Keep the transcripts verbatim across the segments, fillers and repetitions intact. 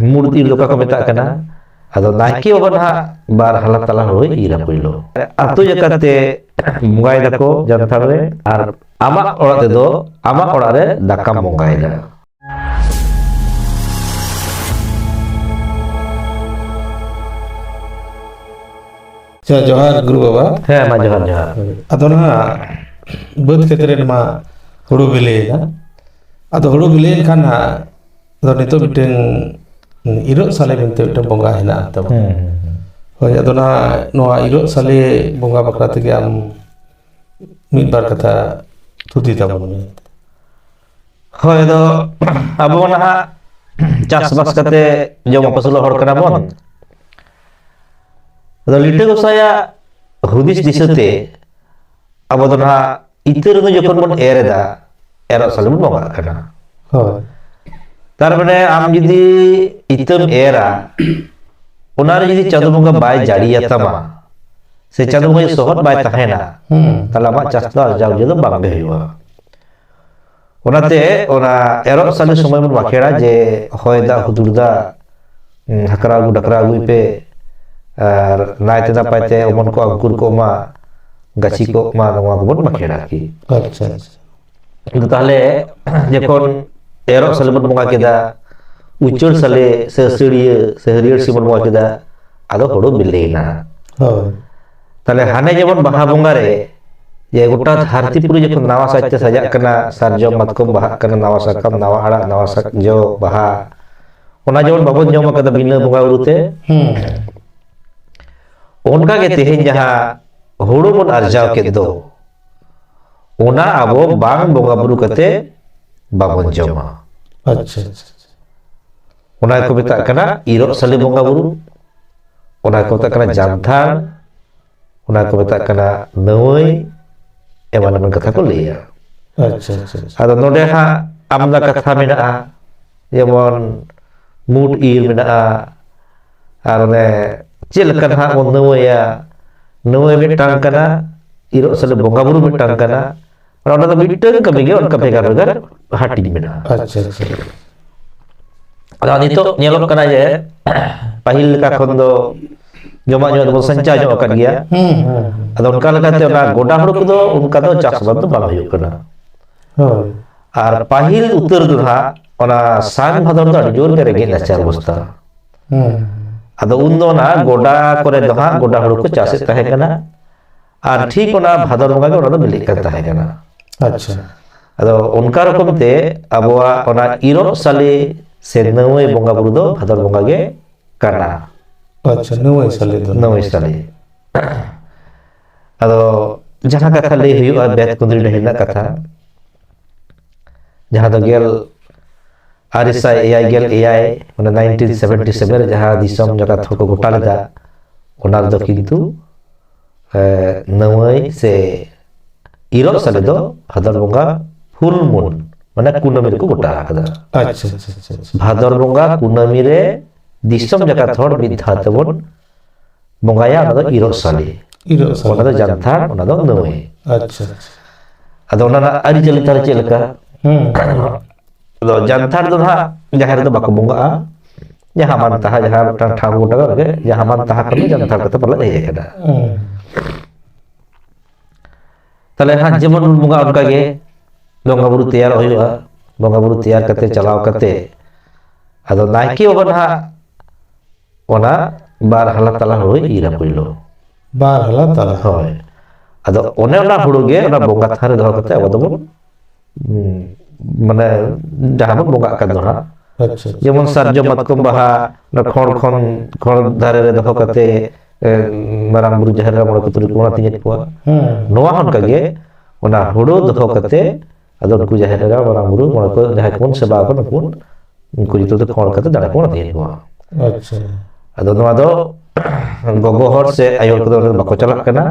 ᱢᱩᱲᱩᱫ ᱤᱨ ᱫᱚ ᱚᱠᱟ ᱠᱚ ᱢᱮᱛᱟᱜ ᱠᱟᱱᱟ? ᱟᱫᱚ ᱱᱟᱭᱠᱮ ᱵᱟᱵᱟ ᱱᱟᱦᱟᱜ ᱵᱟᱨ ᱦᱟᱞᱟ ᱛᱟᱞᱟ ᱦᱩᱲᱩᱭ ᱤᱨᱟ ᱯᱳᱭᱞᱳ᱾ ᱟᱛᱳ ᱡᱟᱠᱟᱛ ᱛᱮ ᱵᱚᱸᱜᱟᱭ ᱫᱟᱠᱚ ᱡᱟᱱᱛᱷᱟᱲ ᱨᱮ, ᱟᱨ ᱟᱢᱟᱜ ᱚᱲᱟᱜ ᱛᱮᱫᱚ ᱟᱢᱟᱜ ᱚᱲᱟᱜ ᱨᱮ ᱫᱟᱠᱟᱢ ᱵᱚᱸᱜᱟᱭᱮᱫᱟ᱾ ᱟᱪᱪᱷᱟ, ᱡᱚᱦᱟᱨ ᱜᱩᱨᱩ ᱵᱟᱵᱟ᱾ ᱦᱮᱸ, ᱢᱟ ᱡᱚᱦᱟᱨ, ᱡᱚᱦᱟᱨ᱾ ᱟᱫᱚ ᱱᱟᱦᱟᱜ ᱵᱟᱹᱫᱽ ᱠᱷᱮᱛ ᱨᱮ ᱱᱚᱣᱟ ᱦᱩᱲᱩ ᱵᱤᱞᱤᱭᱮᱱᱟ᱾ ᱟᱫᱚ ᱦᱩᱲᱩ ᱵᱤᱞᱤᱭᱮᱱ ᱠᱷᱟᱱ ᱱᱟᱦᱟᱜ, ᱟᱫᱚ ᱱᱤᱛᱚᱜ ᱢᱤᱫᱴᱮᱱ ᱤᱨᱚᱜ ᱥᱟᱞᱮ ᱢᱮᱱᱛᱮ ᱢᱤᱫᱴᱮᱱ ᱵᱚᱸᱜᱟ ᱦᱮᱱᱟᱜ ᱛᱟᱵᱚᱱᱟ᱾ ᱦᱩᱸ, ᱦᱩᱸ, ᱦᱩᱸ᱾ ᱦᱳᱭ, ᱟᱫᱚ ᱱᱟᱦᱟᱜ ᱱᱚᱣᱟ ᱤᱨᱚᱜ ᱥᱟᱞᱮ ᱵᱚᱸᱜᱟ ᱵᱟᱠᱷᱨᱟ ᱛᱮᱜᱮ ᱟᱢ ᱢᱤᱫ ᱵᱟᱨ ᱠᱟᱛᱷᱟ ᱛᱷᱩᱛᱤ ᱛᱟᱵᱚᱱ ᱢᱮ᱾ ᱦᱳᱭ, ᱟᱫᱚ ᱟᱵᱚ ᱱᱟᱦᱟᱜ ᱪᱟᱥᱵᱟᱥ ᱠᱟᱛᱮ ᱡᱚᱢ ᱟᱹᱥᱩᱞᱚᱜ ᱦᱚᱲ ᱠᱟᱱᱟ ᱵᱚᱱ᱾ ᱟᱫᱚ ᱞᱤᱴᱟᱹ ᱜᱚᱸᱥᱟᱭᱟᱜ ᱦᱩᱫᱤᱥ ᱫᱤᱥᱟᱹᱛᱮ ᱟᱵᱚ ᱫᱚ ᱱᱟᱦᱟᱜ ᱤᱛᱟᱹ ᱨᱮᱫᱚ ᱡᱚᱠᱷᱚᱱ ᱵᱚᱱ ᱮᱨ ᱮᱫᱟ, ᱮᱨᱚᱜ ᱥᱟᱞ ᱵᱚᱱ ᱵᱚᱸᱜᱟᱜ ᱠᱟᱱᱟ᱾ ᱦᱳᱭ᱾ ᱛᱟᱨ ᱢᱟᱱᱮ ᱟᱢ ᱡᱩᱫᱤ ᱤᱛᱟᱹᱢ ᱮᱨᱟ, ᱚᱱᱟᱨᱮ ᱡᱩᱫᱤ ᱪᱟᱸᱫᱳ ᱵᱚᱸᱜᱟ ᱵᱟᱭ ᱡᱟᱹᱲᱤᱭᱟᱛᱟᱢᱟ, ᱥᱮ ᱪᱟᱸᱫᱳ ᱵᱚᱸᱜᱟ ᱥᱚᱦᱚᱫ ᱵᱟᱭ ᱛᱟᱦᱮᱱᱟ, ᱦᱩᱸ᱾ ᱛᱟᱦᱞᱮ ᱟᱢᱟᱜ ᱪᱟᱥ ᱫᱚ ᱟᱨᱡᱟᱣ ᱜᱮ ᱫᱚ ᱵᱟᱝ ᱜᱮ ᱦᱩᱭᱩᱜᱼᱟ᱾ ᱚᱱᱟᱛᱮ ᱚᱱᱟ ᱮᱨᱚᱜ ᱥᱟᱞᱮ ᱥᱚᱢᱚᱭ ᱵᱚᱱ ᱵᱟᱠᱷᱮᱲᱟ ᱡᱮ, "ᱦᱚᱭ ᱫᱟᱜ ᱦᱩᱫᱩᱲ ᱫᱟᱜ, ᱩᱸ, ᱦᱟᱠᱨᱟ ᱟᱹᱜᱩ ᱰᱟᱠᱨᱟ ᱟᱹᱜᱩᱭ ᱯᱮ, ᱟᱨ ᱱᱟᱭᱛᱮ ᱱᱟᱯᱟᱭ ᱛᱮ ᱚᱢᱚᱱ ᱠᱚᱜ, ᱟᱝᱠᱩᱨ ᱠᱚᱜ ᱢᱟ, ᱜᱟᱹᱪᱷᱤ ᱠᱚᱜ ᱢᱟ", ᱱᱚᱣᱟ ᱠᱚᱵᱚᱱ ᱵᱟᱠᱷᱮᱲᱟ ᱟᱨᱠᱤ᱾ ᱟᱪᱪᱷᱟ, ᱟᱪᱪᱷᱟ᱾ ᱟᱫᱚ ᱛᱟᱦᱞᱮ ᱡᱚᱠᱷᱚᱱ ᱮᱨᱚᱜ ᱥᱟᱞᱮ ᱵᱚᱱ ᱵᱚᱸᱜᱟ ᱠᱮᱫᱟ, ᱩᱪᱟᱹᱲ ᱥᱟᱞᱮ ᱥᱮ ᱟᱹᱥᱟᱹᱲᱤᱭᱟᱹ ᱥᱮ ᱦᱟᱹᱨᱭᱟᱹᱲ ᱥᱤᱢ ᱵᱚᱱ ᱵᱚᱸᱜᱟ ᱠᱮᱫᱟ, ᱟᱫᱚ ᱦᱳᱲᱳ ᱵᱤᱞᱤᱭᱮᱱᱟ᱾ ᱦᱳᱭ᱾ ᱛᱟᱦᱞᱮ ᱦᱟᱱᱮ ᱡᱮᱢᱚᱱ ᱵᱟᱦᱟ ᱵᱚᱸᱜᱟ ᱨᱮ ᱡᱮ ᱜᱚᱴᱟ ᱫᱷᱟᱹᱨᱛᱤ ᱯᱩᱨᱤ ᱡᱚᱠᱷᱚᱱ ᱱᱟᱣᱟ ᱥᱟᱡᱽ ᱛᱮ ᱥᱟᱡᱟᱜ ᱠᱟᱱᱟ, ᱥᱟᱨᱡᱚᱢ ᱢᱟᱛᱠᱚᱢ ᱵᱟᱦᱟᱜ ᱠᱟᱱᱟ, ᱱᱟᱣᱟ ᱥᱟᱠᱟᱢ, ᱱᱟᱣᱟ ᱟᱲᱟᱜ, ᱱᱟᱣᱟ ᱥᱟᱠ-, ᱡᱚ, ᱵᱟᱦᱟ, ᱚᱱᱟ ᱡᱮᱢᱚᱱ ᱵᱟᱵᱚᱱ ᱡᱚᱢ ᱟᱠᱟᱫᱟ ᱵᱤᱱᱟᱹ ᱵᱚᱸᱜᱟ ᱵᱩᱨᱩ ᱛᱮ, ᱦᱩᱸ᱾ ᱚᱱᱠᱟ ᱜᱮ ᱛᱮᱦᱮᱧ ᱡᱟᱦᱟᱸ ᱦᱩᱲᱩ ᱵᱚᱱ ᱟᱨᱡᱟᱣ ᱠᱮᱫ ᱫᱚ, ᱚᱱᱟ ᱟᱵᱚ ᱵᱟᱝ ᱵᱚᱸᱜᱟ ᱵᱩᱨᱩ ᱠᱟᱛᱮ ᱵᱟᱵᱚᱱ ᱡᱚᱢᱟ᱾ ᱟᱪᱪᱷᱟ, ᱟᱪᱪᱷᱟ, ᱟᱪᱪᱷᱟ᱾ ᱚᱱᱟ ᱜᱮᱠᱚ ᱢᱮᱛᱟᱜ ᱠᱟᱱᱟ ᱤᱨᱚᱜ ᱥᱟᱞᱮ ᱵᱚᱸᱜᱟ ᱵᱩᱨᱩ, ᱚᱱᱟ ᱜᱮᱠᱚ ᱢᱮᱛᱟᱜ ᱠᱟᱱᱟ ᱡᱟᱱᱛᱷᱟᱲ, ᱚᱱᱟ ᱠᱚ ᱢᱮᱛᱟᱜ ᱠᱟᱱᱟ ᱱᱟᱹᱣᱟᱹᱭ, ᱮᱢᱟᱱ ᱮᱢᱟᱱ ᱠᱟᱛᱷᱟ ᱠᱚ ᱞᱟᱹᱭᱟ᱾ ᱟᱪᱪᱷᱟ, ᱟᱪᱪᱷᱟ, ᱟᱪᱪᱷᱟ᱾ ᱟᱫᱚ ᱱᱚᱰᱮ ᱦᱟᱸᱜ ᱟᱢᱫᱟ ᱠᱟᱛᱷᱟ ᱢᱮᱱᱟᱜᱼᱟ, ᱡᱮᱢᱚᱱ ᱢᱩᱴ ᱤᱨ ᱢᱮᱱᱟᱜᱼᱟ, ᱟᱨ ᱚᱱᱮ ᱪᱮᱫ ᱞᱮᱠᱟ ᱦᱟᱸᱜ ᱵᱚᱱ ᱱᱟᱹᱣᱟᱹᱭᱟ, ᱱᱟᱹᱣᱟᱹᱭ ᱢᱤᱫᱴᱟᱝ ᱠᱟᱱᱟ, ᱤᱨᱚᱜ ᱥᱟᱞᱮ ᱵᱚᱸᱜᱟ ᱵᱩᱨᱩ ᱢᱤᱫᱴᱟᱝ ᱠᱟᱱᱟ, ᱚᱱᱟ ᱫᱚ ᱢᱤᱫᱴᱟᱝ ᱠᱟᱹᱢᱤ ᱜᱮ, ᱚᱱᱠᱟ ᱵᱷᱮᱜᱟᱨ ᱵᱷᱮᱜᱟᱨ ᱦᱟᱹᱴᱤᱧ ᱢᱮᱱᱟᱜᱼᱟ᱾ ᱟᱪᱪᱷᱟ, ᱟᱪᱪᱷᱟ᱾ ᱟᱫᱚ ᱱᱤᱛᱚᱜ ᱧᱮᱞᱚᱜ ᱠᱟᱱᱟ ᱡᱮ ᱯᱟᱹᱦᱤᱞ ᱞᱮᱠᱟ ᱠᱷᱚᱱ ᱫᱚ ᱡᱚᱢᱟᱜ ᱧᱩᱣᱟᱜ ᱫᱚᱵᱚᱱ ᱥᱟᱧᱪᱟᱣ ᱧᱚᱜ ᱟᱠᱟᱫ ᱜᱮᱭᱟ᱾ ᱦᱩᱸ, ᱦᱩᱸ, ᱦᱩᱸ᱾ ᱟᱫᱚ ᱚᱱᱠᱟ ᱞᱮᱠᱟᱛᱮ ᱚᱱᱟ ᱜᱚᱰᱟ ᱦᱩᱲᱩ ᱠᱚᱫᱚ ᱚᱱᱠᱟ ᱫᱚ ᱪᱟᱥ ᱟᱵᱟᱫ ᱫᱚ ᱵᱟᱝ ᱦᱩᱭᱩᱜ ᱠᱟᱱᱟ᱾ ᱦᱳᱭ᱾ ᱟᱨ ᱯᱟᱹᱦᱤᱞ ᱩᱛᱟᱹᱨ ᱫᱚ ᱱᱟᱦᱟᱜ ᱚᱱᱟ ᱥᱟᱱ ᱵᱷᱟᱫᱚᱨ ᱫᱚ ᱟᱹᱰᱤ ᱡᱳᱨ ᱜᱮ ᱨᱮᱸᱜᱮᱡ ᱱᱟᱪᱟᱨ ᱚᱵᱚᱥᱛᱟ᱾ ᱦᱩᱸ᱾ ᱟᱫᱚ ᱩᱱ ᱫᱚ ᱚᱱᱟ ᱜᱚᱰᱟ ᱠᱚᱨᱮ ᱫᱚ ᱦᱟᱸᱜ ᱜᱚᱰᱟ ᱦᱩᱲᱩ ᱠᱚ ᱪᱟᱥᱮᱫ ᱛᱟᱦᱮᱸ ᱠᱟᱱᱟ᱾ ᱟᱨ ᱴᱷᱤᱠ ᱚᱱᱟ ᱵᱷᱟᱫᱚᱨ ᱵᱚᱸᱜᱟ ᱜᱮ ᱚᱱᱟ ᱫᱚ ᱵᱤᱞᱤᱜ ᱠᱟᱱ ᱛᱟᱦᱮᱸ ᱠᱟᱱᱟ᱾ ᱟᱪᱪᱷᱟ᱾ ᱟᱫᱚ ᱚᱱᱠᱟ ᱨᱚᱠᱚᱢ ᱛᱮ ᱟᱵᱚᱣᱟᱜ ᱚᱱᱟ ᱤᱨᱚᱜ ᱥᱟᱞᱮ ᱥᱮ ᱱᱟᱹᱣᱟᱹᱭ ᱵᱚᱸᱜᱟ ᱵᱩᱨᱩ ᱫᱚ ᱵᱷᱟᱫᱚᱨ ᱵᱚᱸᱜᱟ ᱜᱮ ᱠᱟᱱᱟ᱾ ᱟᱪᱪᱷᱟ, ᱱᱟᱹᱣᱟᱹᱭ ᱥᱟᱞᱮ ᱫᱚ᱾ ᱱᱟᱹᱣᱟᱹᱭ ᱥᱟᱞᱮ᱾ ᱟᱫᱚ ᱡᱟᱦᱟᱸ ᱠᱟᱛᱷᱟ ᱞᱟᱹᱭ ᱦᱩᱭᱩᱜᱼᱟ, ᱵᱮᱫ ᱠᱩᱸᱫᱽᱨᱤ ᱰᱟᱹᱦᱤ ᱨᱮᱱᱟᱜ ᱠᱟᱛᱷᱟ, ᱡᱟᱦᱟᱸ ᱫᱚ ᱜᱮᱞ ᱟᱨᱮ ᱥᱟᱭ ᱮᱭᱟᱭ ᱜᱮᱞ ᱮᱭᱟᱭ, ᱢᱟᱱᱮ nineteen seventy seven ᱨᱮ ᱡᱟᱦᱟᱸ ᱫᱤᱥᱚᱢ ᱡᱟᱠᱟᱛ ᱦᱚᱲ ᱠᱚ ᱜᱚᱴᱟ ᱞᱮᱫᱟ, ᱚᱱᱟ ᱨᱮᱫᱚ ᱠᱤᱱᱛᱩ, ᱮ, ᱱᱟᱹᱣᱟᱹᱭ ᱥᱮ ᱤᱨᱚᱜ ᱥᱟᱞᱮ ᱫᱚ ᱵᱷᱟᱫᱚᱨ ᱵᱚᱸᱜᱟ full moon, ᱢᱟᱱᱮ ᱠᱩᱱᱟᱹᱢᱤ ᱨᱮᱠᱚ ᱜᱚᱴᱟ ᱟᱠᱟᱫᱟ᱾ ᱟᱪᱪᱷᱟ, ᱟᱪᱪᱷᱟ, ᱟᱪᱪᱷᱟ, ᱟᱪᱪᱷᱟ᱾ ᱵᱷᱟᱫᱚᱨ ᱵᱚᱸᱜᱟ ᱠᱩᱱᱟᱹᱢᱤ ᱨᱮ ᱫᱤᱥᱚᱢ ᱡᱟᱠᱟᱛ ᱦᱚᱲ ᱢᱤᱫ ᱫᱷᱟᱣ ᱛᱮᱵᱚᱱ ᱵᱚᱸᱜᱟᱭᱟ, ᱚᱱᱟ ᱫᱚ ᱤᱨᱚᱜ ᱥᱟᱞᱮ᱾ ᱤᱨᱚᱜ ᱥᱟᱞᱮ᱾ ᱚᱱᱟ ᱫᱚ ᱡᱟᱱᱛᱷᱟᱲ, ᱚᱱᱟ ᱫᱚ ᱱᱟᱹᱣᱟᱹᱭ᱾ ᱟᱪᱪᱷᱟ, ᱟᱪᱪᱷᱟ᱾ ᱟᱫᱚ ᱚᱱᱟ ᱨᱮᱱᱟᱜ ᱟᱹᱨᱤᱪᱟᱹᱞᱤ ᱛᱟᱦᱞᱮ ᱪᱮᱫ ᱞᱮᱠᱟ? ᱦᱩᱸ᱾ ᱟᱫᱚ ᱡᱟᱱᱛᱷᱟᱲ ᱫᱚ ᱱᱟᱦᱟᱜ ᱡᱟᱦᱮᱨ ᱨᱮᱫᱚ ᱵᱟᱠᱚ ᱵᱚᱸᱜᱟᱜᱼᱟ᱾ ᱡᱟᱦᱟᱸ ᱢᱟᱱ ᱛᱟᱦᱟ, ᱡᱟᱦᱟᱸ ᱢᱤᱫᱴᱟᱝ ᱴᱷᱟᱶ ᱠᱚ ᱜᱚᱴᱟ ᱠᱟᱜ ᱜᱮ, ᱡᱟᱦᱟᱸ ᱢᱟᱱ ᱛᱟᱦᱟ ᱠᱷᱚᱱ ᱜᱮ ᱡᱟᱱᱛᱷᱟᱲ ᱠᱟᱛᱮ ᱯᱟᱞᱮ ᱦᱮᱡ ᱟᱠᱟᱱᱟ᱾ ᱦᱩᱸ᱾ ᱛᱟᱦᱞᱮ ᱦᱟᱸᱜ ᱡᱮᱢᱚᱱ ᱵᱚᱱ ᱵᱚᱸᱜᱟ ᱚᱱᱠᱟ ᱜᱮ ᱵᱚᱸᱜᱟ ᱵᱩᱨᱩ ᱛᱮᱭᱟᱨ ᱦᱩᱭᱩᱜᱼᱟ᱾ ᱵᱚᱸᱜᱟ ᱵᱩᱨᱩ ᱛᱮᱭᱟᱨ ᱠᱟᱛᱮ ᱪᱟᱞᱟᱣ ᱠᱟᱛᱮ ᱟᱫᱚ ᱱᱟᱭᱠᱮ ᱵᱟᱵᱟ ᱱᱟᱦᱟᱜ ᱚᱱᱟ ᱵᱟᱨ ᱦᱟᱞᱟ ᱛᱟᱞᱟ ᱦᱩᱲᱩᱭ ᱤᱨᱟ ᱯᱳᱭᱞᱳ᱾ ᱵᱟᱨ ᱦᱟᱞᱟ ᱛᱟᱞᱟ᱾ ᱦᱳᱭ᱾ ᱟᱫᱚ ᱚᱱᱮ ᱚᱱᱟ ᱦᱩᱲᱩ ᱜᱮ ᱚᱱᱟ ᱵᱚᱸᱜᱟ ᱛᱷᱟᱱ ᱨᱮ ᱫᱚᱦᱚ ᱠᱟᱛᱮ ᱟᱵᱚ ᱫᱚᱵᱚᱱ, ᱩᱸ, ᱢᱟᱱᱮ ᱡᱟᱦᱟᱸ ᱵᱚᱱ ᱵᱚᱸᱜᱟᱜ ᱠᱟᱱ ᱫᱚ ᱦᱟᱸᱜ᱾ ᱟᱪᱪᱷᱟ, ᱟᱪᱪᱷᱟ᱾ ᱡᱮᱢᱚᱱ ᱥᱟᱨᱡᱚᱢ ᱢᱟᱛᱠᱚᱢ ᱵᱟᱦᱟ, ᱚᱱᱟ ᱠᱷᱚᱲ ᱠᱷᱚᱱ, ᱠᱷᱚᱲ ᱫᱟᱨᱮ ᱨᱮ ᱫᱚᱦᱚ ᱠᱟᱛᱮ, ᱮ, ᱢᱟᱨᱟᱝ ᱵᱩᱨᱩ ᱡᱟᱦᱮᱨ ᱮᱨᱟ ᱢᱚᱬᱮ ᱠᱚ ᱛᱩᱨᱩᱭ ᱠᱚ ᱵᱚᱱ ᱟᱹᱛᱤᱧᱮᱫ ᱠᱚᱣᱟ᱾ ᱦᱮᱸ᱾ ᱱᱚᱣᱟ ᱦᱚᱸ ᱚᱱᱠᱟ ᱜᱮ, ᱚᱱᱟ ᱦᱩᱲᱩ ᱫᱚᱦᱚ ᱠᱟᱛᱮ ᱟᱫᱚ ᱩᱱᱠᱩ ᱡᱟᱦᱮᱨ ᱮᱨᱟ, ᱢᱟᱨᱟᱝ ᱵᱩᱨᱩ, ᱢᱚᱬᱮ ᱠᱚ ᱡᱟᱦᱟᱸᱭ ᱠᱚᱵᱚᱱ ᱥᱮᱵᱟ ᱟᱠᱚ, ᱱᱩᱠᱩ, ᱩᱱᱠᱩ ᱡᱚᱛᱚ ᱫᱚ ᱠᱷᱚᱲ ᱠᱟᱛᱮ ᱫᱟᱲᱮ ᱠᱚ ᱮᱢᱟ ᱠᱚᱣᱟ᱾ ᱟᱪᱪᱷᱟ᱾ ᱟᱫᱚ ᱱᱚᱣᱟ ᱫᱚ ᱜᱚᱜᱚ ᱦᱚᱲ ᱥᱮ ᱟᱭᱳ ᱦᱚᱲ ᱠᱚᱫᱚ ᱚᱸᱰᱮ ᱫᱚ ᱵᱟᱠᱚ ᱪᱟᱞᱟᱜ ᱠᱟᱱᱟ,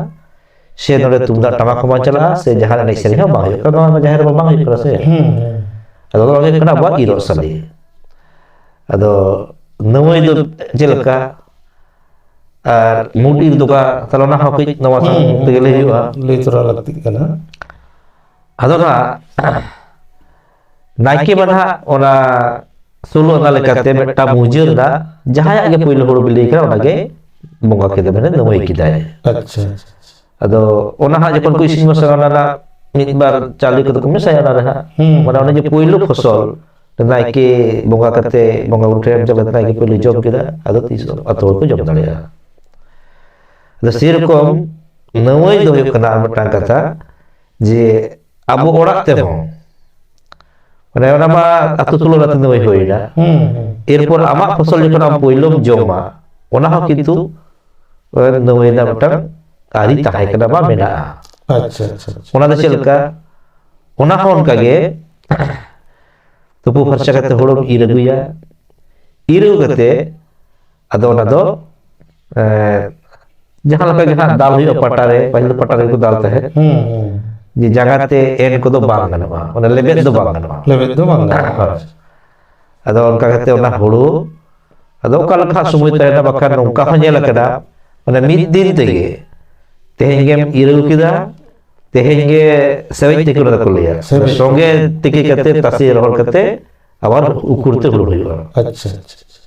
ᱥᱮ ᱱᱚᱰᱮ ᱛᱩᱢᱫᱟᱜ ᱴᱟᱢᱟᱠ ᱦᱚᱸ ᱵᱟᱝ ᱪᱟᱞᱟᱜᱼᱟ, ᱥᱮ ᱡᱟᱦᱟᱱ ᱮᱱᱮᱡ ᱥᱮᱨᱮᱧ ᱦᱚᱸ ᱵᱟᱝ ᱦᱩᱭᱩᱜ ᱠᱟᱱᱟ᱾ ᱱᱚᱣᱟ ᱢᱟ ᱡᱟᱦᱮᱨ ᱨᱮᱢᱟ ᱵᱟᱝ ᱦᱩᱭᱩᱜ ᱠᱟᱱᱟ ᱥᱮ᱾ ᱦᱩᱸ, ᱦᱩᱸ᱾ ᱟᱫᱚ ᱱᱚᱣᱟ ᱦᱩᱭᱩᱜ ᱠᱟᱱᱟ ᱟᱵᱚᱣᱟᱜ ᱤᱨᱚᱜ ᱥᱟᱞᱮ᱾ ᱟᱫᱚ ᱱᱟᱹᱣᱟᱹᱭ ᱫᱚ ᱪᱮᱫ ᱞᱮᱠᱟ? ᱟᱨ ᱢᱩᱰ ᱤᱨ ᱫᱚᱠᱟ, ᱛᱟᱦᱞᱮ ᱚᱱᱟ ᱦᱚᱸ ᱠᱟᱹᱡ ᱱᱚᱣᱟ ᱥᱟᱶ ᱦᱩᱸ, ᱛᱮᱜᱮ ᱞᱟᱹᱭ ᱦᱩᱭᱩᱜᱼᱟ᱾ ᱞᱟᱹᱭ ᱛᱚᱨᱟ ᱞᱟᱹᱠᱛᱤᱜ ᱠᱟᱱᱟ᱾ ᱟᱫᱚ ᱱᱟᱦᱟᱜ ᱱᱟᱭᱠᱮ ᱢᱟ ᱱᱟᱦᱟᱜ ᱚᱱᱟ ᱥᱳᱞᱳ ᱟᱱᱟ ᱞᱮᱠᱟᱛᱮ ᱢᱤᱫᱴᱟᱝ ᱢᱩᱡᱟᱹ ᱨᱮᱱᱟᱜ ᱡᱟᱦᱟᱸᱭᱟᱜ ᱜᱮ ᱯᱳᱭᱞᱳ ᱦᱩᱲᱩ ᱵᱤᱞᱤ ᱠᱟᱱᱟ, ᱚᱱᱟᱜᱮ ᱵᱚᱸᱜᱟ ᱠᱮᱫᱟ, ᱢᱟᱱᱮ ᱱᱟᱹᱣᱟᱹᱭ ᱠᱮᱫᱟᱭ᱾ ᱟᱪᱪᱷᱟ᱾ ᱟᱫᱚ ᱚᱱᱟ ᱦᱟᱸᱜ ᱡᱚᱠᱷᱚᱱ ᱠᱚ ᱤᱥᱤᱱ ᱵᱟᱥᱟᱝᱟ, ᱚᱱᱟ ᱨᱮᱱᱟᱜ ᱢᱤᱫ ᱵᱟᱨ ᱪᱟᱣᱞᱮ ᱠᱚᱫᱚ ᱠᱚ ᱢᱮᱥᱟᱭᱟ ᱚᱱᱟ ᱨᱮ ᱦᱟᱸᱜ᱾ ᱦᱩᱸ᱾ ᱢᱟᱱᱮ ᱚᱱᱮ ᱡᱮ ᱯᱳᱭᱞᱳ ᱯᱷᱚᱥᱚᱞ, ᱱᱟᱭᱠᱮ ᱵᱚᱸᱜᱟ ᱠᱟᱛᱮ, ᱵᱚᱸᱜᱟ ᱵᱩᱨᱩ ᱴᱷᱮᱱ ᱮᱢ ᱪᱟᱞᱟᱣ ᱠᱟᱛᱮ ᱱᱟᱭᱠᱮ ᱯᱳᱭᱞᱳ ᱡᱚᱢ ᱠᱮᱫᱟ, ᱟᱫᱚ ᱛᱤᱥ ᱟᱛᱳ ᱦᱚᱲ ᱠᱚ ᱡᱚᱢ ᱫᱟᱲᱮᱭᱟᱜᱼᱟ᱾ ᱟᱫᱚ ᱥᱮᱨᱚᱠᱚᱢ ᱱᱟᱹᱣᱟᱹᱭ ᱫᱚ ᱦᱩᱭᱩᱜ ᱠᱟᱱᱟ ᱟᱨ ᱢᱤᱫᱴᱟᱝ ᱠᱟᱛᱷᱟ, ᱡᱮ ᱟᱵᱚ ᱚᱲᱟᱜ ᱛᱮᱦᱚᱸ, ᱢᱟᱱᱮ ᱚᱱᱟ ᱢᱟ ᱟᱛᱳ ᱥᱳᱞᱳ ᱟᱱᱟᱛᱮ ᱱᱟᱹᱣᱟᱹᱭ ᱦᱩᱭᱱᱟ᱾ ᱦᱩᱸ, ᱦᱩᱸ᱾ ᱮᱨᱯᱚᱨ ᱟᱢᱟᱜ ᱯᱷᱚᱥᱚᱞ ᱡᱚᱠᱷᱚᱱ ᱟᱢ ᱯᱳᱭᱞᱳᱢ ᱡᱚᱢᱟ, ᱚᱱᱟ ᱦᱚᱸ ᱠᱤᱱᱛᱩ, ᱮ, ᱱᱟᱹᱣᱟᱹᱭ ᱨᱮᱱᱟᱜ ᱢᱤᱫᱴᱟᱝ ᱟᱹᱨᱤ ᱛᱟᱦᱮᱸ ᱠᱟᱱᱟ ᱵᱟ ᱢᱮᱱᱟᱜᱼᱟ᱾ ᱟᱪᱪᱷᱟ, ᱟᱪᱪᱷᱟ, ᱟᱪᱪᱷᱟ᱾ ᱚᱱᱟ ᱫᱚ ᱪᱮᱫ ᱞᱮᱠᱟ? ᱚᱱᱟ ᱦᱚᱸ ᱚᱱᱠᱟ ᱜᱮ, ᱛᱩᱯᱩ ᱯᱷᱟᱨᱪᱟ ᱠᱟᱛᱮ ᱦᱩᱲᱩᱢ ᱤᱨ ᱟᱹᱜᱩᱭᱟ, ᱤᱨ ᱟᱹᱜᱩ ᱠᱟᱛᱮ ᱟᱫᱚ ᱚᱱᱟ ᱫᱚ, ᱮ, ᱡᱟᱦᱟᱸ ᱞᱮᱠᱟ ᱜᱮ ᱦᱟᱸᱜ ᱫᱟᱞ ᱦᱩᱭᱩᱜᱼᱟ ᱯᱟᱴᱟ ᱨᱮ, ᱯᱟᱹᱦᱤᱞ ᱫᱚ ᱯᱟᱴᱟ ᱨᱮᱜᱮ ᱠᱚ ᱫᱟᱞ ᱛᱟᱦᱮᱸᱫ᱾ ᱦᱩᱸ, ᱦᱩᱸ᱾ ᱡᱮ ᱡᱟᱸᱜᱟ ᱛᱮ ᱮᱱ ᱠᱚᱫᱚ ᱵᱟᱝ ᱜᱟᱱᱚᱜᱼᱟ, ᱚᱱᱟ ᱞᱮᱵᱮᱫ ᱫᱚ ᱵᱟᱝ ᱜᱟᱱᱚᱜᱼᱟ᱾ ᱞᱮᱵᱮᱫ ᱫᱚ ᱵᱟᱝ ᱜᱟᱱᱚᱜᱼᱟ᱾ ᱦᱳᱭ᱾ ᱟᱫᱚ ᱚᱱᱠᱟ ᱠᱟᱛᱮ ᱚᱱᱟ ᱦᱩᱲᱩ, ᱟᱫᱚ ᱚᱠᱟ ᱞᱮᱠᱟ ᱥᱚᱢᱚᱭ ᱛᱟᱦᱮᱱᱟ, ᱵᱟᱠᱷᱟᱱ ᱱᱚᱝᱠᱟ ᱦᱚᱸ ᱧᱮᱞ ᱟᱠᱟᱱᱟ, ᱢᱟᱱᱮ ᱢᱤᱫ ᱫᱤᱱ ᱛᱮᱜᱮ ᱛᱮᱦᱮᱧ ᱜᱮᱢ ᱤᱨ ᱟᱹᱜᱩ ᱠᱮᱫᱟ, ᱛᱮᱦᱮᱧ ᱜᱮ ᱥᱮᱵᱮᱡ ᱛᱤᱠᱤ ᱚᱱᱟ ᱫᱚᱠᱚ ᱞᱟᱹᱭᱟ᱾ ᱥᱮᱵᱮᱡ᱾ ᱥᱚᱸᱜᱮ ᱛᱤᱠᱤ ᱠᱟᱛᱮ ᱛᱟᱥᱮ ᱨᱚᱦᱚᱲ ᱠᱟᱛᱮ ᱟᱵᱟᱨ ᱩᱠᱷᱩᱲ ᱛᱮ ᱦᱩᱲᱩ ᱦᱩᱭᱩᱜᱼᱟ᱾ ᱟᱪᱪᱷᱟ, ᱟᱪᱪᱷᱟ, ᱟᱪᱪᱷᱟ᱾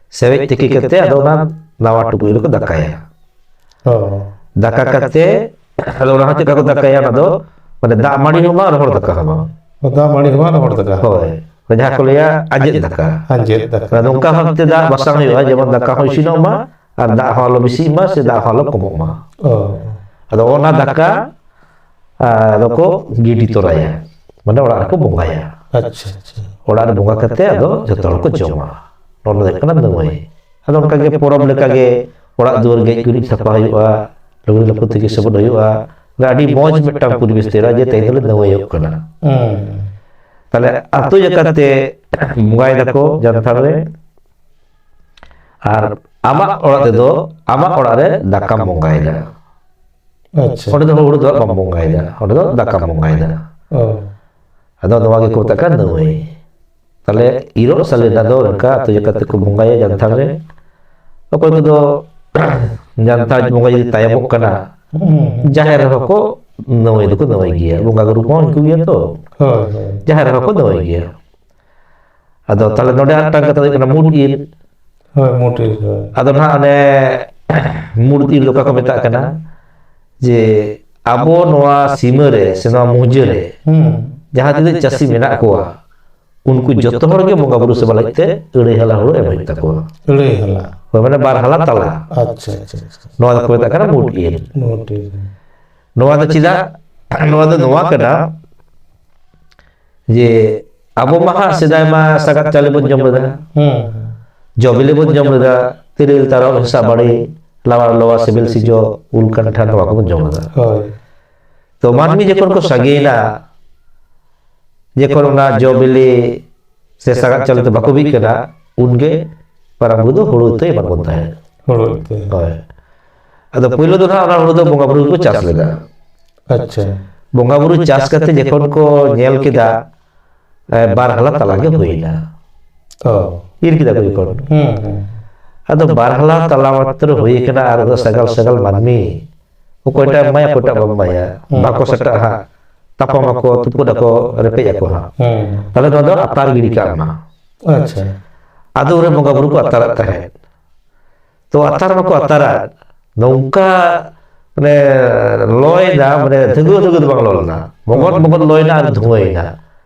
ᱥᱮᱵᱮᱡ ᱛᱤᱠᱤ ᱠᱟᱛᱮ ᱟᱫᱚ ᱚᱱᱟ ᱱᱟᱣᱟ ᱴᱩᱠᱩᱡ ᱨᱮᱠᱚ ᱫᱟᱠᱟᱭᱟ᱾ ᱚ᱾ ᱫᱟᱠᱟ ᱠᱟᱛᱮ, ᱟᱫᱚ ᱚᱱᱟ ᱦᱚᱸ ᱪᱮᱫ ᱞᱮᱠᱟ ᱠᱚ ᱫᱟᱠᱟᱭᱟ? ᱚᱱᱟ ᱫᱚ ᱢᱟᱱᱮ ᱫᱟᱜ ᱢᱟᱹᱰᱤ ᱦᱚᱸ ᱵᱟᱝ, ᱨᱚᱦᱚᱲ ᱫᱟᱠᱟ ᱦᱚᱸ ᱵᱟᱝ᱾ ᱚ, ᱫᱟᱜ ᱢᱟᱹᱰᱤ ᱦᱚᱸ ᱵᱟᱝ, ᱨᱚᱦᱚᱲ ᱫᱟᱠᱟ᱾ ᱦᱳᱭ᱾ ᱡᱟᱦᱟᱸ ᱠᱚ ᱞᱟᱹᱭᱟ ᱟᱸᱡᱮᱫ ᱫᱟᱠᱟ᱾ ᱟᱸᱡᱮᱫ ᱫᱟᱠᱟ᱾ ᱢᱟᱱᱮ ᱱᱚᱝᱠᱟ ᱵᱷᱟᱵᱛᱮ ᱫᱟᱜ ᱵᱟᱥᱟᱝ ᱦᱩᱭᱩᱜᱼᱟ, ᱡᱮᱢᱚᱱ ᱫᱟᱠᱟ ᱦᱚᱸ ᱤᱥᱤᱱᱚᱜ ᱢᱟ ᱟᱨ ᱫᱟᱜ ᱦᱚᱸ ᱟᱞᱚ ᱵᱮᱥᱤᱜ ᱢᱟ ᱥᱮ ᱫᱟᱜ ᱦᱚᱸ ᱟᱞᱚ ᱠᱚᱢᱚᱜ ᱢᱟ᱾ ᱚ᱾ ᱟᱫᱚ ᱚᱱᱟ ᱫᱟᱠᱟ, ᱟᱫᱚ ᱠᱚ ᱜᱤᱰᱤ ᱛᱚᱨᱟᱭᱟ, ᱢᱟᱱᱮ ᱚᱲᱟᱜ ᱨᱮᱠᱚ ᱵᱚᱸᱜᱟᱭᱟ᱾ ᱟᱪᱪᱷᱟ, ᱟᱪᱪᱷᱟ᱾ ᱚᱲᱟᱜ ᱨᱮ ᱵᱚᱸᱜᱟ ᱠᱟᱛᱮ ᱟᱫᱚ ᱡᱚᱛᱚ ᱦᱚᱲ ᱠᱚ ᱡᱚᱢᱟ᱾ ᱱᱚᱣᱟ ᱫᱚ ᱦᱩᱭᱩᱜ ᱠᱟᱱᱟ ᱱᱟᱹᱣᱟᱹᱭ᱾ ᱟᱫᱚ ᱚᱱᱠᱟ ᱜᱮ ᱯᱚᱨᱚᱵᱽ ᱞᱮᱠᱟ ᱜᱮ ᱚᱲᱟᱜ ᱫᱩᱣᱟᱹᱨ ᱜᱮᱡ ᱜᱩᱨᱤᱡ ᱥᱟᱯᱷᱟ ᱦᱩᱭᱩᱜᱼᱟ, ᱞᱩᱜᱽᱲᱤ ᱞᱟᱯᱚ ᱛᱮᱜᱮ ᱥᱚᱵᱚᱫ ᱦᱩᱭᱩᱜᱼᱟ᱾ ᱟᱹᱰᱤ ᱢᱚᱡᱽ ᱢᱤᱫᱴᱟᱝ ᱯᱚᱨᱤᱵᱮᱥ ᱛᱮᱭᱟᱨᱚᱜᱼᱟ ᱡᱮ ᱛᱮᱦᱮᱧ ᱫᱚᱞᱮ ᱱᱟᱹᱣᱟᱹᱭᱚᱜ ᱠᱟᱱᱟ᱾ ᱦᱩᱸ᱾ ᱛᱟᱦᱞᱮ ᱟᱛᱳ ᱡᱟᱠᱟᱛ ᱛᱮ ᱵᱚᱸᱜᱟᱭ ᱫᱟᱠᱚ ᱡᱟᱱᱛᱷᱟᱲ ᱨᱮ, ᱟᱨ ᱟᱢᱟᱜ ᱚᱲᱟᱜ ᱛᱮᱫᱚ ᱟᱢᱟᱜ ᱚᱲᱟᱜ ᱨᱮ ᱫᱟᱠᱟᱢ ᱵᱚᱸᱜᱟᱭᱮᱫᱟ᱾ ᱟᱪᱪᱷᱟ᱾ ᱚᱸᱰᱮ ᱫᱚ ᱦᱩᱲᱩ ᱫᱚ ᱵᱟᱢ ᱵᱚᱸᱜᱟᱭᱮᱫᱟ, ᱚᱸᱰᱮ ᱫᱚ ᱫᱟᱠᱟᱢ ᱵᱚᱸᱜᱟᱭᱮᱫᱟ᱾ ᱚ᱾ ᱟᱫᱚ ᱱᱚᱣᱟ ᱜᱮᱠᱚ ᱢᱮᱛᱟᱜ ᱠᱟᱱᱟ ᱱᱟᱹᱣᱟᱹᱭ᱾ ᱛᱟᱦᱞᱮ ᱤᱨᱚᱜ ᱥᱟᱞᱮ ᱨᱮᱱᱟᱜ ᱫᱚ ᱚᱱᱠᱟ ᱟᱛᱳ ᱡᱟᱠᱟᱛ ᱛᱮᱠᱚ ᱵᱚᱸᱜᱟᱭᱟ ᱡᱟᱱᱛᱷᱟᱲ ᱨᱮ᱾ ᱚᱠᱚᱭ ᱠᱚᱫᱚ ᱡᱟᱱᱛᱷᱟᱲ ᱵᱚᱸᱜᱟ ᱡᱩᱫᱤ ᱛᱟᱭᱚᱢᱚᱜ ᱠᱟᱱᱟ, ᱦᱩᱸ᱾ ᱡᱟᱦᱮᱨ ᱨᱮᱦᱚᱸ ᱠᱚ ᱱᱟᱹᱣᱟᱹᱭ ᱫᱚᱠᱚ ᱱᱟᱹᱣᱟᱹᱭ ᱜᱮᱭᱟ, ᱵᱚᱸᱜᱟ ᱵᱩᱨᱩ ᱠᱚᱦᱚᱸ ᱩᱱᱠᱩ ᱜᱮᱭᱟ ᱛᱚ᱾ ᱦᱳᱭ, ᱦᱳᱭ᱾ ᱡᱟᱦᱮᱨ ᱨᱮᱦᱚᱸ ᱠᱚ ᱱᱟᱹᱣᱟᱹᱭ ᱜᱮᱭᱟ᱾ ᱟᱫᱚ ᱛᱟᱦᱞᱮ ᱱᱚᱰᱮ ᱟᱨ ᱢᱤᱫᱴᱟᱝ ᱠᱟᱛᱷᱟ ᱫᱚ ᱦᱩᱭᱩᱜ ᱠᱟᱱᱟ ᱢᱩᱰ ᱤᱨ᱾ ᱦᱳᱭ, ᱢᱩᱰ ᱤᱨ, ᱦᱳᱭ᱾ ᱟᱫᱚ ᱱᱟᱦᱟᱜ ᱚᱱᱮ ᱢᱩᱰ ᱤᱨ ᱫᱚ ᱚᱠᱟ ᱠᱚ ᱢᱮᱛᱟᱜ ᱠᱟᱱᱟ, ᱡᱮ ᱟᱵᱚ ᱱᱚᱣᱟ ᱥᱤᱢᱟᱹ ᱨᱮ ᱥᱮ ᱱᱚᱣᱟ ᱢᱩᱦᱡᱟᱹ ᱨᱮ ᱦᱩᱸ᱾ ᱡᱟᱦᱟᱸ ᱛᱤᱱᱟᱹᱜ ᱪᱟᱹᱥᱤ ᱢᱮᱱᱟᱜ ᱠᱚᱣᱟ, ᱩᱱᱠᱩ ᱡᱚᱛᱚ ᱦᱚᱲ ᱜᱮ ᱵᱚᱸᱜᱟ ᱵᱩᱨᱩ ᱥᱮᱵᱟ ᱞᱟᱹᱜᱤᱫ ᱛᱮ ᱟᱹᱲᱟᱹᱭ ᱦᱟᱞᱟ ᱦᱩᱲᱩ ᱮᱢ ᱦᱩᱭᱩᱜ ᱛᱟᱠᱚᱣᱟ᱾ ᱟᱹᱲᱟᱹᱭ ᱦᱟᱞᱟ᱾ ᱦᱳᱭ, ᱢᱟᱱᱮ ᱵᱟᱨ ᱦᱟᱞᱟ ᱛᱟᱞᱟ᱾ ᱟᱪᱪᱷᱟ, ᱟᱪᱪᱷᱟ, ᱟᱪᱪᱷᱟ᱾ ᱱᱚᱣᱟ ᱫᱚᱠᱚ ᱢᱮᱛᱟᱜ ᱠᱟᱱᱟ ᱢᱩᱰ ᱤᱨ᱾ ᱢᱩᱰ ᱤᱨ᱾ ᱱᱚᱣᱟ ᱫᱚ ᱪᱮᱫᱟᱜ? ᱱᱚᱣᱟ ᱫᱚ ᱱᱚᱣᱟ ᱠᱟᱱᱟ ᱡᱮ ᱟᱵᱚ ᱢᱟ ᱦᱟᱸᱜ ᱥᱮᱫᱟᱭ ᱢᱟ ᱥᱟᱜᱟᱫ ᱪᱟᱣᱞᱮ ᱵᱚᱱ ᱡᱚᱢ ᱞᱮᱫᱟ, ᱦᱩᱸ᱾ ᱡᱚ ᱵᱤᱞᱤ ᱵᱚᱱ ᱡᱚᱢ ᱞᱮᱫᱟ, ᱛᱤᱨᱤᱞ, ᱛᱟᱨᱚᱵ, ᱦᱮᱸᱥᱟᱜ ᱵᱟᱲᱮ, ᱞᱟᱣᱟᱨ ᱞᱚᱣᱟ, ᱥᱤᱵᱤᱞ ᱥᱤᱡᱚ, ᱩᱞ, ᱠᱟᱱᱴᱷᱟᱲ, ᱱᱚᱣᱟ ᱠᱚᱵᱚᱱ ᱡᱚᱢ ᱞᱮᱫᱟ᱾ ᱦᱳᱭ᱾ ᱛᱚ ᱢᱟᱹᱱᱢᱤ ᱡᱚᱠᱷᱚᱱ ᱠᱚ ᱥᱟᱸᱜᱮᱭᱮᱱᱟ, ᱡᱚᱠᱷᱚᱱ ᱚᱱᱟ ᱡᱚ ᱵᱤᱞᱤ ᱥᱮ ᱥᱟᱜᱟᱫ ᱪᱟᱣᱞᱮ ᱛᱮ ᱵᱟᱠᱚ ᱵᱤᱜ ᱠᱟᱱᱟ, ᱩᱱᱜᱮ ᱯᱟᱨᱟᱢ ᱵᱩᱨᱩ ᱫᱚ ᱦᱩᱲᱩ ᱤᱛᱟᱹᱭ ᱮᱢᱟ ᱵᱚᱱ ᱛᱟᱦᱮᱸᱫ᱾ ᱦᱩᱲᱩ ᱤᱛᱟᱹ᱾ ᱦᱳᱭ᱾ ᱟᱫᱚ ᱯᱳᱭᱞᱳ ᱫᱚ ᱱᱟᱦᱟᱜ ᱚᱱᱟ ᱦᱩᱲᱩ ᱫᱚ ᱵᱚᱸᱜᱟ ᱵᱩᱨᱩ ᱜᱮᱠᱚ ᱪᱟᱥ ᱞᱮᱫᱟ᱾ ᱟᱪᱪᱷᱟ᱾ ᱵᱚᱸᱜᱟ ᱵᱩᱨᱩ ᱪᱟᱥ ᱠᱟᱛᱮ ᱡᱚᱠᱷᱚᱱ ᱠᱚ ᱧᱮᱞ ᱠᱮᱫᱟ, ᱮ, ᱵᱟᱨ ᱦᱟᱞᱟ ᱛᱟᱞᱟ ᱜᱮ ᱦᱩᱭᱱᱟ᱾ ᱚ᱾ ᱤᱨ ᱠᱮᱫᱟ ᱠᱚ ᱡᱚᱠᱷᱚᱱ᱾ ᱦᱩᱸ, ᱦᱩᱸ᱾ ᱟᱫᱚ ᱵᱟᱨ ᱦᱟᱞᱟ ᱛᱟᱞᱟ ᱢᱟᱛᱨᱚ ᱦᱩᱭ ᱠᱟᱱᱟ, ᱟᱨ ᱫᱚ ᱥᱟᱜᱟᱞ ᱥᱟᱜᱟᱞ ᱢᱟᱹᱱᱢᱤ ᱚᱠᱚᱭᱴᱟᱜ ᱮᱢᱟᱭᱟ, ᱚᱠᱚᱭᱴᱟᱜ ᱵᱟᱢ ᱮᱢᱟᱭᱟ, ᱦᱩᱸ᱾ ᱵᱟᱠᱚ ᱥᱮᱴᱟᱜᱼᱟ ᱦᱟᱸᱜ, ᱛᱟᱯᱟᱢ ᱟᱠᱚ, ᱛᱩᱯᱩᱫ ᱟᱠᱚ, ᱨᱮᱯᱮᱡ ᱟᱠᱚ ᱦᱟᱸᱜ᱾ ᱦᱩᱸ᱾ ᱛᱟᱦᱞᱮ ᱱᱚᱣᱟ ᱫᱚ ᱟᱛᱟᱨ ᱜᱤᱰᱤ ᱠᱟᱜ ᱢᱟ᱾ ᱟᱪᱪᱷᱟ᱾ ᱟᱫᱚ ᱩᱱᱨᱮ ᱵᱚᱸᱜᱟ ᱵᱩᱨᱩ ᱠᱚ ᱟᱛᱟᱨᱟᱜ ᱛᱟᱦᱮᱸᱫ᱾ ᱛᱚ ᱟᱛᱟᱨ ᱢᱟᱠᱚ ᱟᱛᱟᱨᱟᱜ, ᱱᱚᱝᱠᱟ ᱢᱟᱱᱮ ᱞᱚᱭᱮᱱᱟ, ᱢᱟᱱᱮ ᱫᱷᱟᱹᱜᱩ ᱫᱷᱟᱹᱜᱩ ᱫᱚ ᱵᱟᱝ ᱞᱚ ᱞᱮᱱᱟ, ᱢᱚᱜᱚᱫ ᱢᱚᱜᱚᱫ ᱞᱚᱭᱮᱱᱟ ᱟᱨ ᱫᱷᱩᱶᱟᱹᱭᱮᱱᱟ᱾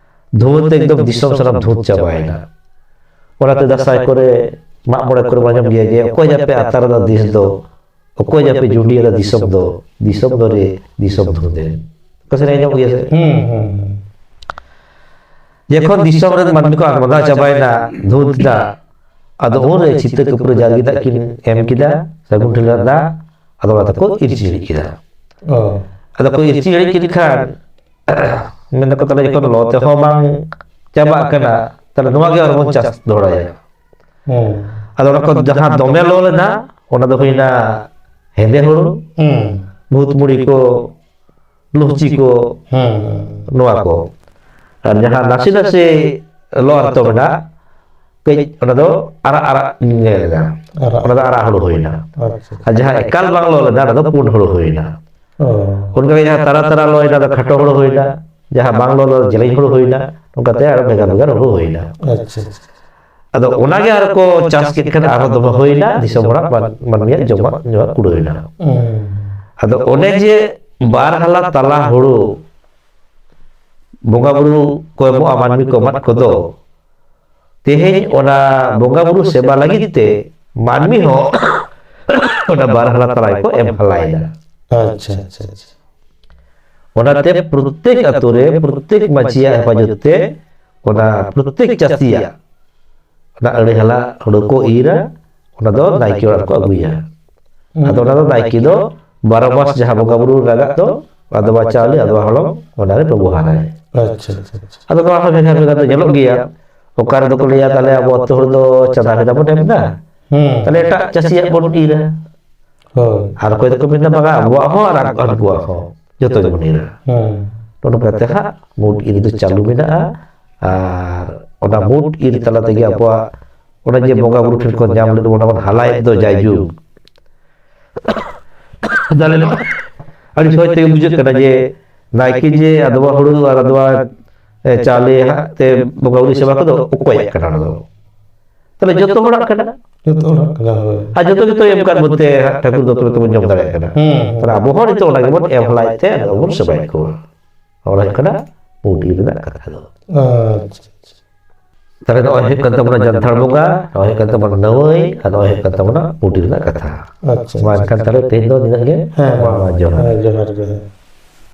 ᱫᱷᱩᱶᱟᱹ ᱛᱮ ᱮᱠᱫᱚᱢ ᱫᱤᱥᱚᱢ ᱥᱟᱱᱟᱢ ᱫᱷᱩᱸᱛ ᱪᱟᱵᱟᱭᱮᱱᱟ᱾ ᱚᱱᱟᱛᱮ ᱫᱟᱸᱥᱟᱭ ᱠᱚᱨᱮ, ᱢᱟᱜ ᱢᱚᱬᱮ ᱠᱚᱨᱮ ᱵᱚᱱ ᱟᱸᱡᱚᱢ ᱜᱮᱭᱟ ᱡᱮ, "ᱚᱠᱚᱭ ᱡᱟᱯᱮ ᱟᱛᱟᱨ ᱫᱟ ᱫᱤᱥ ᱫᱚ, ᱚᱠᱚᱭ ᱡᱟᱯᱮ ᱡᱩᱸᱰᱤᱭᱟᱹ ᱫᱟ ᱫᱤᱥᱚᱢ ᱫᱚ, ᱫᱤᱥᱚᱢ ᱫᱚ ᱨᱮ ᱫᱤᱥᱚᱢ ᱫᱷᱩᱸᱫᱮ᱾" ᱚᱠᱟ ᱥᱮᱨᱮᱧ ᱟᱸᱡᱚᱢ ᱜᱮᱭᱟ ᱥᱮ? ᱦᱩᱸ, ᱦᱩᱸ, ᱦᱩᱸ᱾ ᱡᱚᱠᱷᱚᱱ ᱫᱤᱥᱚᱢ ᱨᱮᱱ ᱢᱟᱹᱱᱢᱤ ᱠᱚ ᱟᱛᱢᱟᱫᱟ ᱪᱟᱵᱟᱭᱮᱱᱟ ᱫᱷᱩᱸᱛ ᱫᱟᱜ, ᱟᱫᱚ ᱩᱱᱨᱮ ᱪᱷᱤᱛᱟᱹ ᱠᱟᱹᱯᱨᱟᱹ ᱡᱟᱨᱜᱤ ᱫᱟᱜ ᱠᱤᱱ ᱮᱢ ᱠᱮᱫᱟ, ᱥᱟᱹᱜᱩᱱ ᱴᱷᱤᱞᱤ ᱨᱮᱱᱟᱜ ᱫᱟᱜ, ᱟᱫᱚ ᱚᱱᱟ ᱛᱮᱠᱚ ᱤᱨᱪᱤ ᱦᱤᱲᱤᱡ ᱠᱮᱫᱟ᱾ ᱚ᱾ ᱟᱫᱚ ᱠᱚ ᱤᱨᱪᱤ ᱦᱤᱲᱤᱡ ᱠᱮᱫ ᱠᱷᱟᱱ, ᱢᱮᱱ ᱫᱟᱠᱚ, "ᱛᱟᱦᱞᱮ ᱡᱚᱠᱷᱚᱱ ᱞᱚ ᱛᱮᱦᱚᱸ ᱵᱟᱝ ᱪᱟᱵᱟᱜ ᱠᱟᱱᱟ, ᱛᱟᱦᱞᱮ ᱱᱚᱣᱟ ᱜᱮ ᱟᱨᱦᱚᱸ ᱵᱚᱱ ᱪᱟᱥ ᱫᱚᱦᱲᱟᱭᱟ᱾" ᱦᱩᱸ᱾ ᱟᱫᱚ ᱚᱱᱟ ᱠᱚ ᱡᱟᱦᱟᱸ ᱫᱚᱢᱮ ᱞᱚ ᱞᱮᱱᱟ, ᱚᱱᱟ ᱫᱚ ᱦᱩᱭᱱᱟ ᱦᱮᱸᱫᱮ ᱦᱩᱲᱩ, ᱦᱩᱸ᱾ ᱵᱷᱩᱛ ᱢᱩᱲᱤ ᱠᱚ, ᱞᱩᱪᱤ ᱠᱚ, ᱦᱩᱸ, ᱦᱩᱸ᱾ ᱱᱚᱣᱟ ᱠᱚ᱾ ᱟᱨ ᱡᱟᱦᱟᱸ ᱱᱟᱥᱮ ᱱᱟᱥᱮ ᱞᱚ ᱟᱨᱛᱚ ᱢᱮᱱᱟᱜ, ᱠᱟᱹᱡ ᱚᱱᱟ ᱫᱚ ᱟᱨᱟᱜ ᱟᱨᱟᱜ ᱧᱮᱞ ᱮᱫᱟ᱾ ᱟᱨᱟᱜ᱾ ᱚᱱᱟ ᱫᱚ ᱟᱨᱟᱜ ᱦᱩᱲᱩ ᱦᱩᱭᱱᱟ᱾ ᱟᱪᱪᱷᱟ᱾ ᱟᱨ ᱡᱟᱦᱟᱸ ᱮᱠᱟᱞ ᱵᱟᱝ ᱞᱚ ᱞᱮᱱᱟ, ᱚᱱᱟ ᱫᱚ ᱯᱩᱸᱰ ᱦᱩᱲᱩ ᱦᱩᱭᱱᱟ᱾ ᱚ᱾ ᱚᱱᱠᱟ ᱜᱮ ᱡᱟᱦᱟᱸ ᱛᱟᱨᱟ ᱛᱟᱨᱟ ᱞᱚᱭᱮᱱᱟ, ᱚᱱᱟ ᱫᱚ ᱠᱷᱟᱴᱚ ᱦᱩᱲᱩ ᱦᱩᱭᱱᱟ᱾ ᱡᱟᱦᱟᱸ ᱵᱟᱝ ᱞᱚᱞᱚ ᱡᱮᱞᱮᱧ ᱦᱩᱲᱩ ᱦᱩᱭᱱᱟ, ᱱᱚᱝᱠᱟᱛᱮ ᱟᱨᱚ ᱵᱷᱮᱜᱟᱨ ᱵᱷᱮᱜᱟᱨ ᱦᱩᱲᱩ ᱦᱩᱭᱱᱟ᱾ ᱟᱪᱪᱷᱟ, ᱟᱪᱪᱷᱟ᱾ ᱟᱫᱚ ᱚᱱᱟᱜᱮ ᱟᱨᱚ ᱠᱚ ᱪᱟᱥ ᱠᱮᱫ ᱠᱷᱟᱱ ᱟᱨᱦᱚᱸ ᱫᱚᱢᱮ ᱦᱩᱭᱱᱟ, ᱫᱤᱥᱚᱢ ᱦᱚᱲᱟᱜ ᱢᱟᱱ-, ᱢᱟᱹᱱᱢᱤᱭᱟᱜ ᱡᱚᱢᱟᱜ ᱧᱩᱣᱟᱜ ᱠᱩᱲᱟᱹᱣ ᱮᱱᱟ᱾ ᱦᱩᱸ᱾ ᱟᱫᱚ ᱚᱱᱮ ᱡᱮ ᱵᱟᱨ ᱦᱟᱞᱟ ᱛᱟᱞᱟ ᱦᱩᱲᱩ ᱵᱚᱸᱜᱟ ᱵᱩᱨᱩ ᱠᱚ ᱮᱢᱚᱜᱼᱟ, ᱢᱟᱹᱱᱢᱤ ᱠᱚ ᱮᱢᱟᱫ ᱠᱚᱫᱚ, ᱛᱮᱦᱮᱧ ᱚᱱᱟ ᱵᱚᱸᱜᱟ ᱵᱩᱨᱩ ᱥᱮᱵᱟ ᱞᱟᱹᱜᱤᱫ ᱛᱮ ᱢᱟᱹᱱᱢᱤ ᱦᱚᱸ ᱚᱱᱟ ᱵᱟᱨ ᱦᱟᱞᱟ ᱛᱟᱞᱟ ᱜᱮᱠᱚ ᱮᱢ ᱦᱟᱞᱟᱭᱮᱫᱟ᱾ ᱟᱪᱪᱷᱟ, ᱟᱪᱪᱷᱟ, ᱟᱪᱪᱷᱟ᱾ ᱚᱱᱟᱛᱮ ᱯᱨᱚᱛᱮᱠ ᱟᱛᱳ ᱨᱮ, ᱯᱨᱚᱛᱮᱠ ᱢᱟᱹᱡᱷᱤᱭᱟᱜ ᱦᱮᱯᱟᱡᱚᱛ ᱛᱮ, ᱚᱱᱟ ᱯᱨᱚᱛᱮᱠ ᱪᱟᱹᱥᱤᱭᱟᱜ ᱚᱱᱟ ᱟᱹᱲᱟᱹ ᱦᱟᱞᱟ ᱦᱩᱲᱩ ᱠᱚ ᱤᱨᱟ, ᱚᱱᱟ ᱫᱚ ᱱᱟᱭᱠᱮ ᱚᱲᱟᱜ ᱠᱚ ᱟᱹᱜᱩᱭᱟ᱾ ᱦᱩᱸ᱾ ᱟᱫᱚ ᱚᱱᱟ ᱫᱚ ᱱᱟᱭᱠᱮ ᱫᱚ ᱵᱟᱨᱚ ᱢᱟᱥ ᱡᱟᱦᱟᱸ ᱵᱚᱸᱜᱟ ᱵᱩᱨᱩ ᱞᱟᱜᱟᱜ ᱫᱚ, ᱟᱫᱣᱟ ᱪᱟᱣᱞᱮ, ᱟᱫᱣᱟ ᱦᱚᱞᱚᱝ, ᱚᱱᱟᱨᱮ ᱵᱮᱵᱚᱦᱟᱨᱟᱭ᱾ ᱟᱪᱪᱷᱟ, ᱟᱪᱪᱷᱟ, ᱟᱪᱪᱷᱟ᱾ ᱟᱫᱚ ᱱᱚᱣᱟ ᱦᱚᱸ ᱵᱷᱮᱜᱟᱨ ᱵᱷᱮᱜᱟᱨ ᱫᱚ ᱧᱮᱞᱚᱜ ᱜᱮᱭᱟ᱾ ᱚᱠᱟ ᱨᱮᱫᱚ ᱠᱚ ᱞᱟᱹᱭᱟ, ᱛᱟᱦᱞᱮ ᱟᱵᱚ ᱟᱹᱛᱩ ᱦᱚᱲ ᱫᱚ ᱪᱟᱸᱫᱟ ᱵᱷᱮᱫᱟ ᱵᱚᱱ ᱮᱢ ᱮᱫᱟ, ᱦᱩᱸ᱾ ᱛᱟᱦᱞᱮ ᱮᱴᱟᱜ ᱪᱟᱹᱥᱤᱭᱟᱜ ᱵᱚᱱ ᱤᱨᱟ᱾ ᱦᱳᱭ᱾ ᱟᱨ ᱚᱠᱚᱭ ᱫᱚᱠᱚ ᱢᱮᱱᱫᱟ, ᱵᱟᱝᱟ, ᱟᱵᱚᱣᱟᱜ ᱦᱚᱸ ᱟᱨ ᱦᱟᱹᱱᱠᱩᱣᱟᱜ ᱦᱚᱸ, ᱡᱚᱛᱚ ᱜᱮᱵᱚᱱ ᱤᱨᱟ᱾ ᱦᱩᱸ᱾ ᱱᱚᱜᱼᱚ ᱱᱚᱝᱠᱟ ᱛᱮ ᱦᱟᱸᱜ ᱢᱩᱴ ᱤᱨ ᱫᱚ ᱪᱟᱹᱞᱩ ᱢᱮᱱᱟᱜᱼᱟ᱾ ᱟᱨ ᱚᱱᱟ ᱢᱩᱴ ᱤᱨ ᱛᱟᱞᱟ ᱛᱮᱜᱮ ᱟᱵᱚᱣᱟᱜ ᱚᱱᱟ ᱡᱮ ᱵᱚᱸᱜᱟ ᱵᱩᱨᱩ ᱴᱷᱮᱱ ᱠᱷᱚᱱ ᱧᱟᱢ ᱞᱮᱫ ᱵᱚᱱ, ᱚᱱᱟ ᱵᱚᱱ ᱦᱟᱞᱟᱭᱮᱫ ᱫᱚ ᱡᱟᱭᱡᱩᱜᱽ, ᱛᱟᱦᱞᱮ ᱱᱚᱣᱟ ᱟᱹᱰᱤ ᱥᱚᱦᱚᱡ ᱛᱮᱜᱮ ᱵᱩᱡᱷᱟᱹᱜ ᱠᱟᱱᱟ ᱡᱮ ᱱᱟᱭᱠᱮ ᱡᱮ ᱟᱫᱣᱟ ᱦᱩᱲᱩ ᱟᱨ ᱟᱫᱣᱟ, ᱮ, ᱪᱟᱣᱞᱮ ᱦᱟᱸᱜ ᱛᱮ ᱵᱚᱸᱜᱟ ᱵᱩᱨᱩ ᱥᱮᱵᱟ ᱠᱚᱫᱚ ᱚᱠᱚᱭᱟᱜ ᱠᱟᱱᱟ ᱚᱱᱟ ᱫᱚ? ᱛᱟᱦᱞᱮ ᱡᱚᱛᱚ ᱦᱚᱲᱟᱜ ᱠᱟᱱᱟ᱾ ᱡᱚᱛᱚ ᱦᱚᱲᱟᱜ ᱠᱟᱱᱟ, ᱦᱳᱭ᱾ ᱟᱨ ᱡᱚᱛᱚ ᱜᱮᱛᱚ ᱮᱢ ᱠᱟᱜ ᱵᱚᱱᱛᱮ ᱦᱟᱸᱜ ᱴᱷᱟᱹᱠᱩᱨ ᱫᱚ ᱛᱚᱵᱮ ᱛᱚᱵᱚᱱ ᱡᱚᱢ ᱫᱟᱲᱮᱭᱟᱜ ᱠᱟᱱᱟ᱾ ᱦᱩᱸ, ᱦᱩᱸ᱾ ᱛᱟᱦᱞᱮ ᱟᱵᱚ ᱦᱚᱸ ᱱᱤᱛᱚᱜ ᱚᱱᱟ ᱜᱮᱵᱚᱱ ᱮᱢ ᱦᱟᱞᱟᱭᱮᱫ ᱛᱮ ᱟᱫᱚ ᱵᱚᱱ ᱥᱮᱵᱟᱭᱮᱫ ᱠᱚᱣᱟ᱾ ᱚᱱᱟ ᱦᱩᱭᱩᱜ ᱠᱟᱱᱟ ᱢᱩᱴ ᱤᱨ ᱨᱮᱱᱟᱜ ᱠᱟᱛᱷᱟ ᱫᱚ᱾ ᱟᱪᱪᱷᱟ, ᱟᱪᱪᱷᱟ᱾ ᱛᱟᱦᱞᱮ ᱱᱚᱜᱼᱚᱭ ᱦᱩᱭᱩᱜ ᱠᱟᱱ ᱛᱟᱵᱚᱱᱟ ᱡᱟᱱᱛᱷᱟᱲ ᱵᱚᱸᱜᱟ, ᱱᱚᱜᱼᱚᱭ ᱦᱩᱭᱩᱜ ᱠᱟᱱ ᱛᱟᱵᱚᱱᱟ ᱱᱟᱹᱣᱟᱹᱭ, ᱟᱨ ᱱᱚᱜᱼᱚᱭ ᱦᱩᱭᱩᱜ ᱠᱟᱱ ᱛᱟᱵᱚᱱᱟ ᱢᱩᱴ ᱤᱨ ᱨᱮᱱᱟᱜ ᱠᱟᱛᱷᱟ᱾ ᱟᱪᱪᱷᱟ, ᱢᱟ ᱟᱪᱪᱷᱟ, ᱮᱱᱠᱷᱟᱱ ᱟᱪᱪᱷᱟ᱾ ᱛᱟᱦᱞᱮ ᱛᱮᱦᱮᱧ ᱫᱚ ᱱᱤᱱᱟᱹᱜ ᱜᱮ᱾ ᱦᱮᱸ, ᱢᱟ, ᱢᱟ, ᱡᱚᱦᱟᱨ᱾ ᱦᱮᱸ, ᱡᱚᱦᱟᱨ, ᱡᱚᱦᱟᱨ᱾